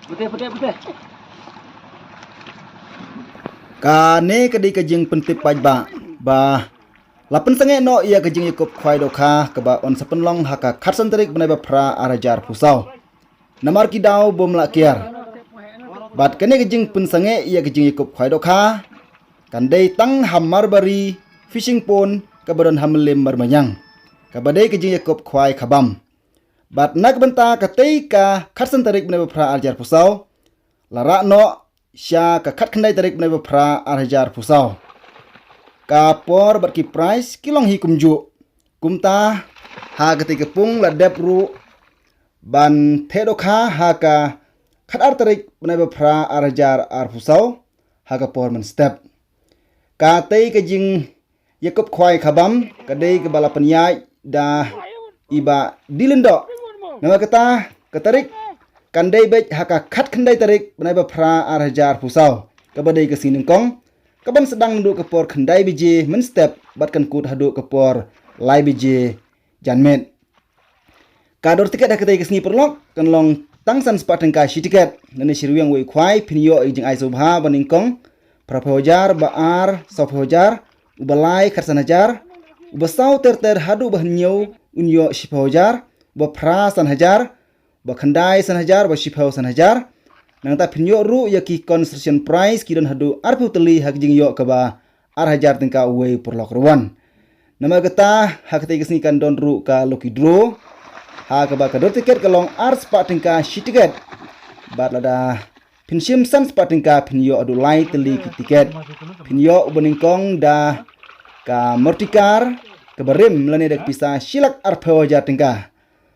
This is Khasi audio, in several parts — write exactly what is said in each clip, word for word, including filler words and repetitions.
Putih, putih, putih. Kane ka dei ka jingpyntip paidbah ba la pynsangeh noh ïa ka jingïakup khwai dohkha kaba yn sa pynlong ha ka khatsan tarik bnai ba phra ar hajar arphew saw. Namar ki daw bym lah kiar. Bad kane ka jingpynsangeh ïa ka jingïakup khwai dohkha kan dei tang ha Marbari Fishing Pond kaba don ha Mylliem Marbaniang, kaba dei ka jingïakup khwai khabam. Bad na ka bynta katei ka khatsan tarik bnai ba phra ar hajar arphew saw, la rah noh sha ka khatkhyndai tarik bnai ba phra ar hajar arphew saw. Ka por bad ki prize ki long hi kumjuh. Kumta ha katei ka pung la dep ruh ban theh dohkha ha ka khatar tarik bnai ba phra ar hajar arphew saw ha ka por mynstep. Katei ka jingïakup khwai khabam ka dei kaba la pynïaid da i Bah D. Lyngdoh. Namar kata ka tarik kan dei beit ha ka khatkhyndai tarik bnai ba phra ar hajar arphew saw, kaba dei ka sngi nyngkong, kaban sdang naduh ka por khyndai baje mynstep bad kan kut haduh ka por lai baje janmiet. Ka dor tiket ha katei ka sngi paralok kan long tang san spah tyngka shi tiket. Lane shi rwiang wei u khwai phin ïoh ïa ka jingai sngewbha ba nyngkong phra phew hajar, ba ar saw phew hajar, uba lai khatsan hajar, uba saw ter ter haduh ba hynñiew un ïoh shi phew hajar, uba phra san hajar, uba khyndai san hajar, uba shi phew san hajar. Nangta phin ïoh ruh ïa ki consolation prize ki don haduh arphew tylli ha ka jingïoh kaba ar hajar tyngka uwei u paralok ruh wan. Namar kata ha katei ka sngi kan don ruh ka lucky draw ha kaba ka dor tiket ka long ar spah tyngka shi tiket. Bad lada phin shim san spah tyngka phin ïoh haduh lai tylli ki tiket. Phin ïoh uba nyngkong da ka Maruti car kaba rim lane da ka pisa shi lak arphew hajar tyngka.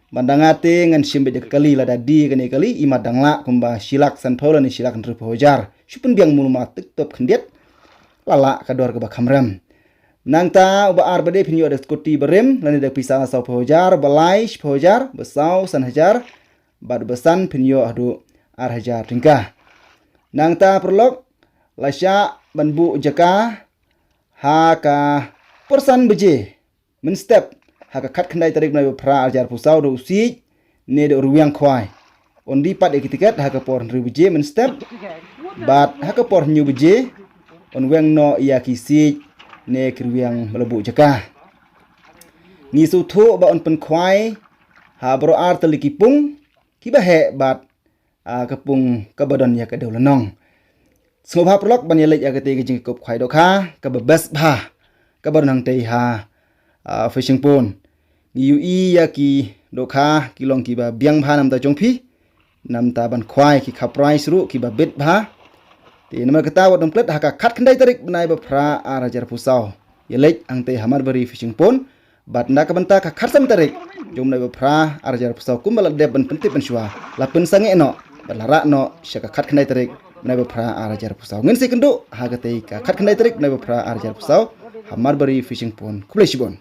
Ban da nga te ngan shim beit ïa ka kali, lada die kane ka kali, imat dang lah kumba shi lak sanphew lane shi lak hynriewphew hajar. Shu pynbiang mano ma tik top khyndiat la lah ka dor kaba kham rem. Nangta uba ar bad phin ïoh da ka scooty ba rim lane da ka pisa sawphew hajar, ba lai shiphew hajar, ba saw san hajar, bad ba san phin ïoh haduh ar hajar tyngka. Nangta paralok, la shah ban buh jaka ha ka por san baje mynstep ha ka khatkhyndai tarik bnai ba phra ar hajar arphew saw da u siej ne da u rwiang khwai. Yn die pat ïa ki tiket ha ka por hynriew baje mynstep bad ha ka por hynñiew baje yn weng noh ïa ki siej ne ki rwiang ba la buh jaka. Ngi sngewthuh ba yn pynkhwai ha baroh ar tylli ki pung kiba heh bad ah, ka pung kaba don ïa ka dewlynnong. Sngewbha paralok ban ïa leit ïa katei ka jingkup khwai dohkha kaba best bha kaba don hangtei ha, ah, Fishing Pond. Ngi ïohi ïa ki dohkha ki long kiba biang bha namar ta jong phi, namar ta ban khwai ki khap prize ruh kiba bit bha. Te namar kata wat nym klet ha ka khatkhyndai tarik bnai ba phra ar hajar arphew saw. Ïa leit hangtei ha Marbari Fishing Pond. Bad na ka bynta ka khatsan tarik jong u bnai ba phra ar hajar arphew saw kumba la dep ban pyntip mynshuwa, la pynsangeh noh bad la rah noh sha ka khatkhyndai tarik bnai ba phra ar hajar arphew saw. Ngin sa ïakynduh ha katei ka khatkhyndai tarik bnai ba phra ar hajar arphew saw ha Marbari Fishing Pond. Khublei shibun.